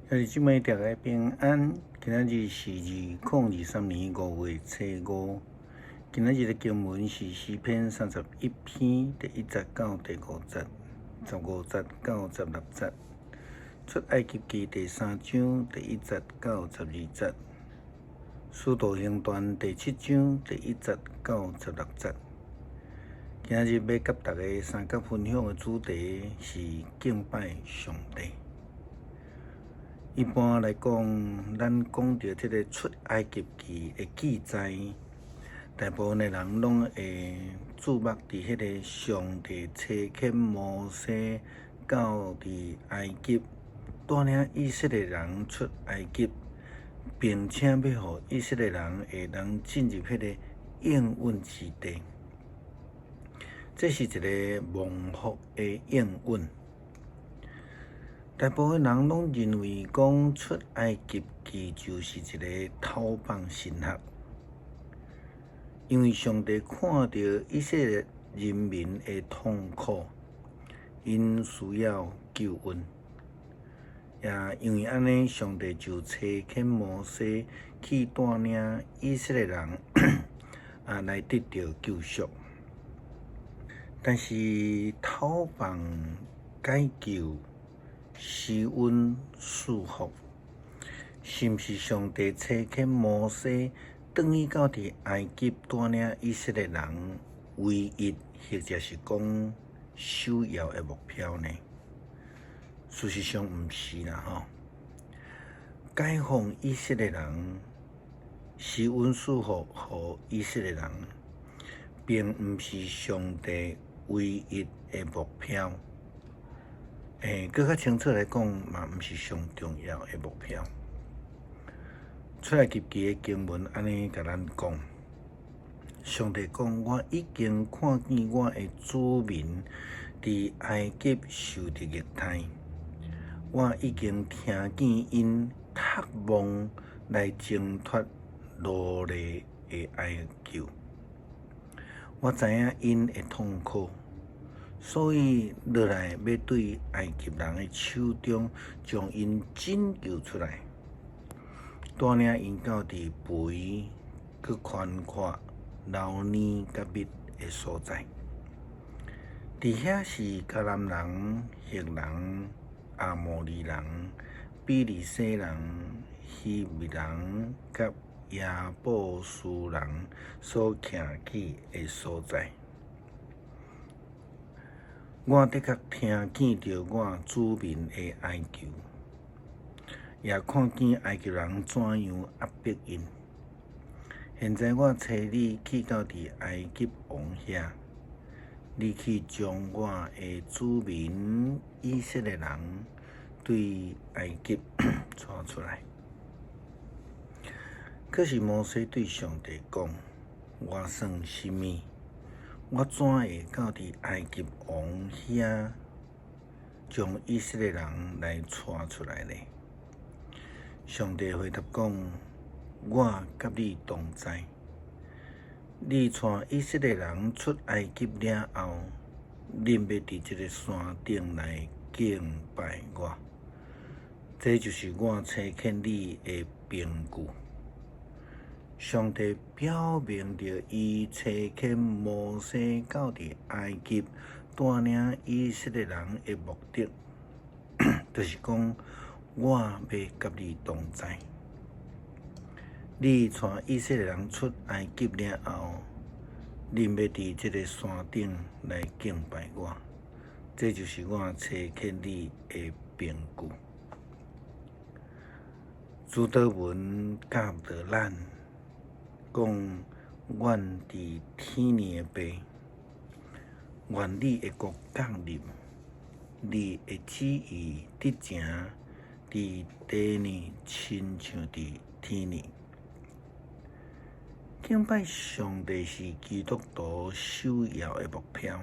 兄弟姊妹，大家平安。今仔日是2023年5月初5。今仔日的經文是詩篇31篇第1節到第5節，15節到16節。出埃及記第三章第1節到12節。使徒行傳第七章第1節到16節。今仔日欲佮大家相佮分享的主題是敬拜上帝。一般來講，咱講著這个出埃及記的記載，大部分的人攏會注目佇彼个上帝差遣摩西到佇埃及，帶領以色列人出埃及，並且欲予以色列人會當進入彼个應允之地。這是一个蒙福的應允。大部分人攏認為講出埃及記就是一个逃放神學，因為上帝看著以色列人民的痛苦，𪜶需要救恩，也因為按呢，上帝就差遣摩西去帶領以色列人來得著救贖。但是逃放解救、施恩賜福，是毋是上帝差遣摩西轉去到佇埃及帶領以色列人唯一或者是講首要的目標呢？事實上毋是啦吼。解放以色列人，施恩賜福予以色列人，並毋是上帝唯一的目標。閣較清楚來講，嘛毋是上重要的目標。出埃及記的經文按呢共咱講，上帝講：我已經看見我的子民佇埃及受著虐待，我已經聽見𪜶渴望來掙脫奴隸的哀求，我知影𪜶的痛苦。所以落來欲對埃及人的手中將𪜶拯救出來，帶領𪜶到佇肥閣寬闊、流奶佮蜜的所在。佇遐是迦南人、赫人、亞摩利人、比利洗人、希未人佮耶布斯人所徛起的所在。我的確聽見著我子民的哀求，也看見埃及人怎樣壓迫𪜶。現在我差你去到佇埃及王遐，你去將我的子民以色列人對埃及帶出來。可是摩西對上帝講：我算啥物？我怎會到佇埃及王遐，將以色列人來帶出來呢？上帝回答講：我佮你同在。你帶以色列人出埃及了後，恁欲佇這个山頂來敬拜我。這就是我差遣你的憑據。上帝表明著，伊差遣摩西到佇埃及帶領以色列人的目的，就是講我欲佮你同在。你帶以色列人出埃及了後，恁欲佇這个山頂來敬拜我，這就是我差遣你的憑據。主禱文教導咱。講，阮佇天的父，願你的國降臨，你的旨意執行佇地呢，親像佇天呢。敬拜上帝是基督徒首要的目標，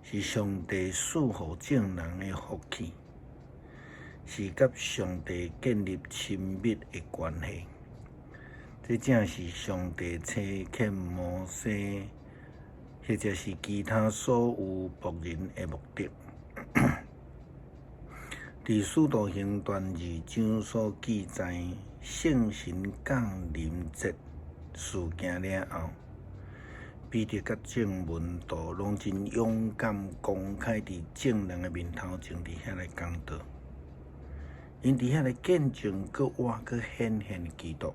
是上帝賜予眾人的福氣，是佮上帝建立親密的關係。這正是上帝差遣摩西，或者是其他所有僕人的目的。佇使徒行傳二章所記載聖神降臨節事件了後，彼得佮眾門徒攏真勇敢公開佇眾人的面頭前佇遐來講道。𪜶佇遐來見證閣活閣顯現基督。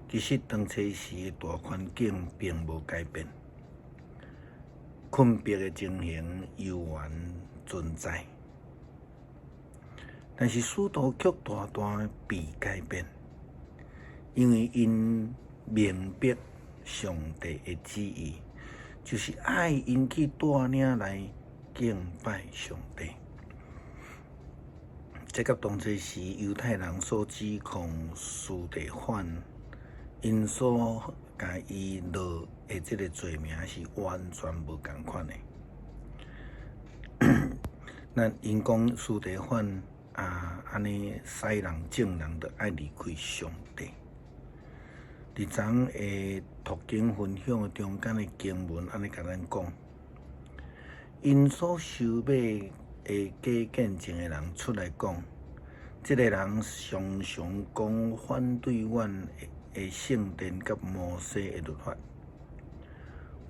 其實當初時的大環境並無改變，困迫的情形猶原存在。但是使徒卻大大被改變，因為𪜶明白上帝的旨意，就是愛𪜶去帶領來敬拜上帝。這佮當初時猶太人所指控司提反，𪜶所共伊落的這个罪名是完全無仝款的。咱𪜶講司提反啊，按呢使人眾人著愛離開上帝。佇昨的讀經分享的中間的經文，按呢共咱講，𪜶所收買的假見證的人出來講，這个人常常講反對阮的聖殿佮摩西的律法。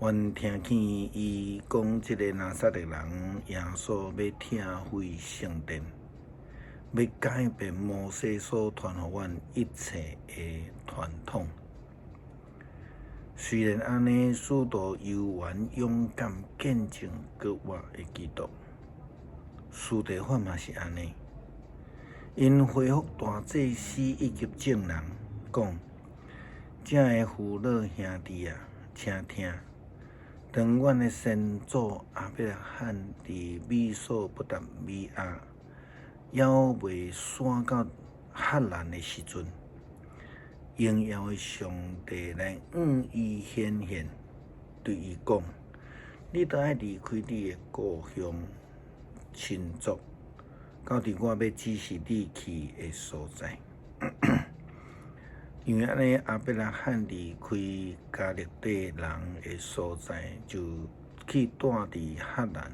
阮聽見伊講，這个拿撒勒人耶穌欲拆毀聖殿，欲改變摩西所傳予阮一切的傳統。雖然按呢，使徒猶原勇敢見證閣活的基督。司提反嘛是按呢，𪜶回覆大祭司以及眾人講：遮的父老兄弟啊，請聽！當阮的先祖亞伯拉罕佇美索不達米亞猶未徙到哈蘭的時陣，榮耀的上帝來向伊顯現，對伊講：你著愛離開你的故鄉親族，到佇我欲指示你去的所在。因為按呢，亞伯拉罕離開迦勒底人的所在，就去蹛佇哈蘭。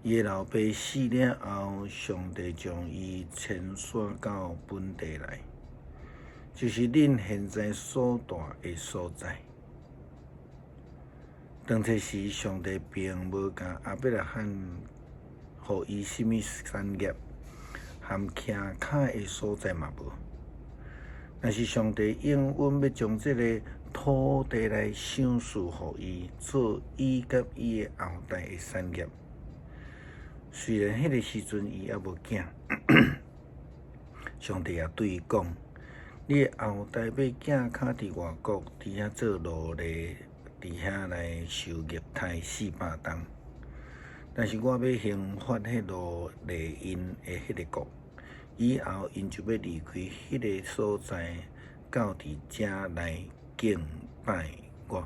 伊的老爸死了後，上帝將伊遷徙到本地來，就是恁現在所蹛的所在。當初時，上帝並無共亞伯拉罕予伊啥物產業，含徛跤的所在嘛無。但是上帝應允欲將這个土地來賞賜予伊，做伊佮伊的後代的產業。雖然彼个時陣伊猶無囝，上帝也對伊講：你的後代欲行跤佇外國，佇遐做奴隸，佇遐來受虐待400冬。但是我欲刑罰彼奴隸𪜶的彼个國，以後𪜶就欲離開彼个所在，到佇遮來敬拜我。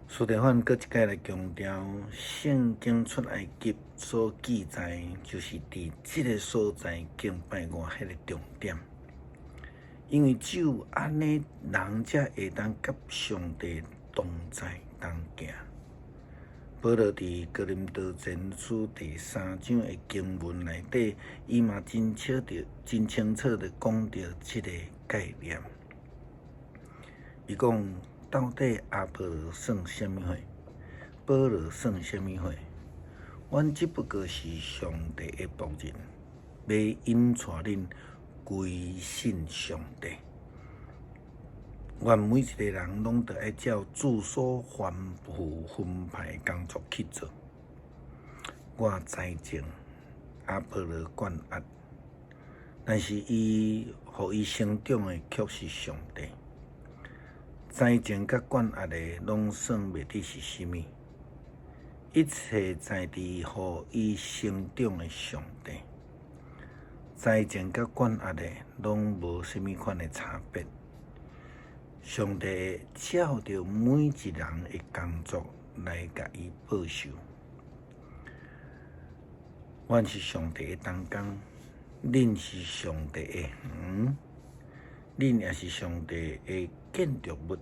司提反閣一擺來強調，聖經出埃及所記載，就是佇這个所在敬拜我彼个重點。因為只有按呢，人才會當佮上帝同在同行。保羅佇哥林多前書第三章的經文內底，伊嘛真清楚的講著這个概念。伊講，到底亞波羅算啥物貨？保羅算啥物貨？阮只不過是上帝的僕人，欲引帶恁歸信上帝。阮每一个人攏著愛照主所吩咐分派的工作去做。我栽種，亞波羅灌壓，但是伊予伊成長的卻是上帝。栽種佮灌壓的，攏算袂得是啥物。一切在佇予伊成長的上帝。栽種佮灌壓的，攏無啥物款的差別。上帝會照著每一人的工作來共伊報酬。阮是上帝的同工，恁是上帝的園，恁也是上帝的建築物。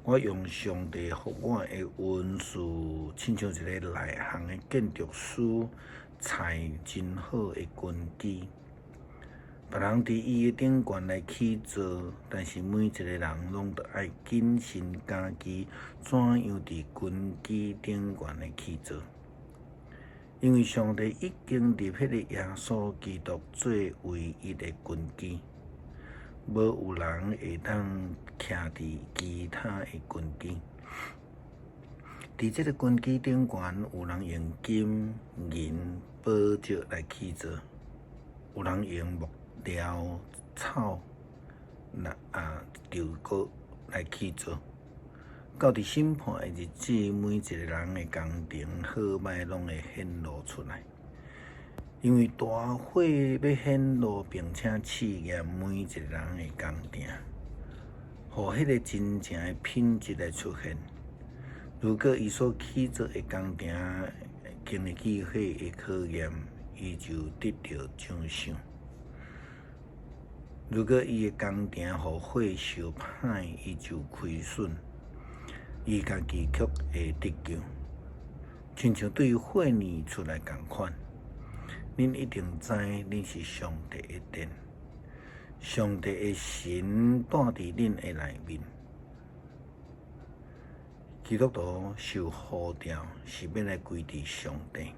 我用上帝予我的恩賜，親像一个內行的建築師，採真好的根基。別人佇伊的頂懸來起造，但是每一个人攏著愛謹慎家己怎樣佇根基頂懸來起造。因為上帝已經立彼個耶穌基督做唯一的根基，無有人會當徛佇其他的根基。佇這個根基頂懸，有人用金銀寶石來起造，有人用木料、草、來啊稻穀來起造。到佇審判的日子，每一個人的工程好䆀攏會顯露出來，因為大火欲顯露並且試驗每一個人的工程，予彼個真正的品質來出現。如果伊所起造的工程經得起火的考驗，伊就得著獎賞。如果伊的工程予火燒歹，伊就虧損，伊家己卻會得救，親像對火煉出來仝款。恁一定知，恁是上帝的殿，上帝的神住佇恁的內面。基督徒受呼召是欲來歸佇上帝。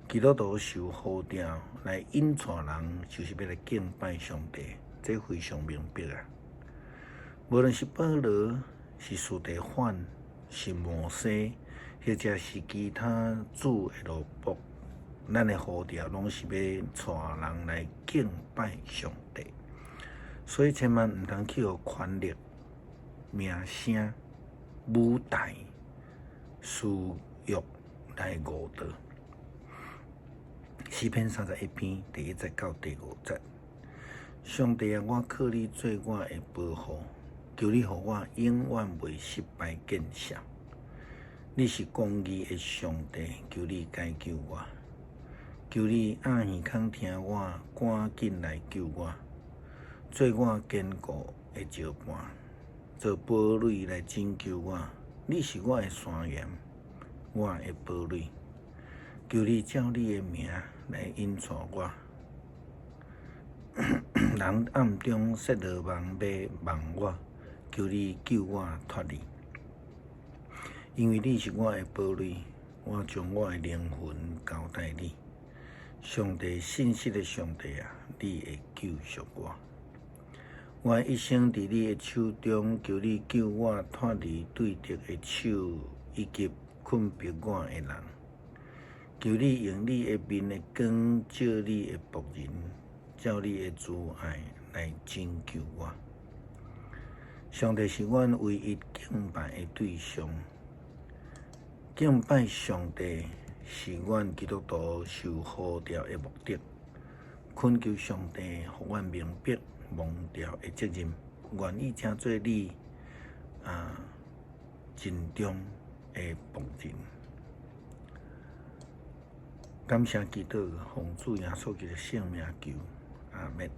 基督徒受呼召來引帶人，就是欲來敬拜上帝，這非常明白啊！無論是保羅、是司提反、是摩西，或者是其他主的奴僕，咱的呼召攏是欲帶人來敬拜上帝。所以千萬毋通去予權力、名聲、舞台、私欲來誤導。詩篇31篇第1節到第5節，上帝啊，我靠你做我的保護，求你予我永遠袂失敗見效。你是公義的上帝，求你解救我，求你掩耳孔聽我，趕緊來救我，做我堅固的石磐，做堡壘來拯救我。你是我的山岩，我的堡壘。求你照你的名來引帶我。人暗中設羅網欲網我，求你救我脫離。因為你是我的堡壘，我將我的靈魂交代你。上帝信實的上帝啊，你會救贖我。我的一生佇你的手中，求你救我脫離對敵的手，以及困迫我的人。求你用你的面的光照你的僕人，照你的慈愛來拯救我。上帝是阮唯一敬拜的對象，敬拜上帝是阮基督徒受呼召的目的。懇求上帝，予阮明白蒙召的責任，願意成做你盡忠的僕人。感謝基督，奉主耶穌基督聖名求，阿們。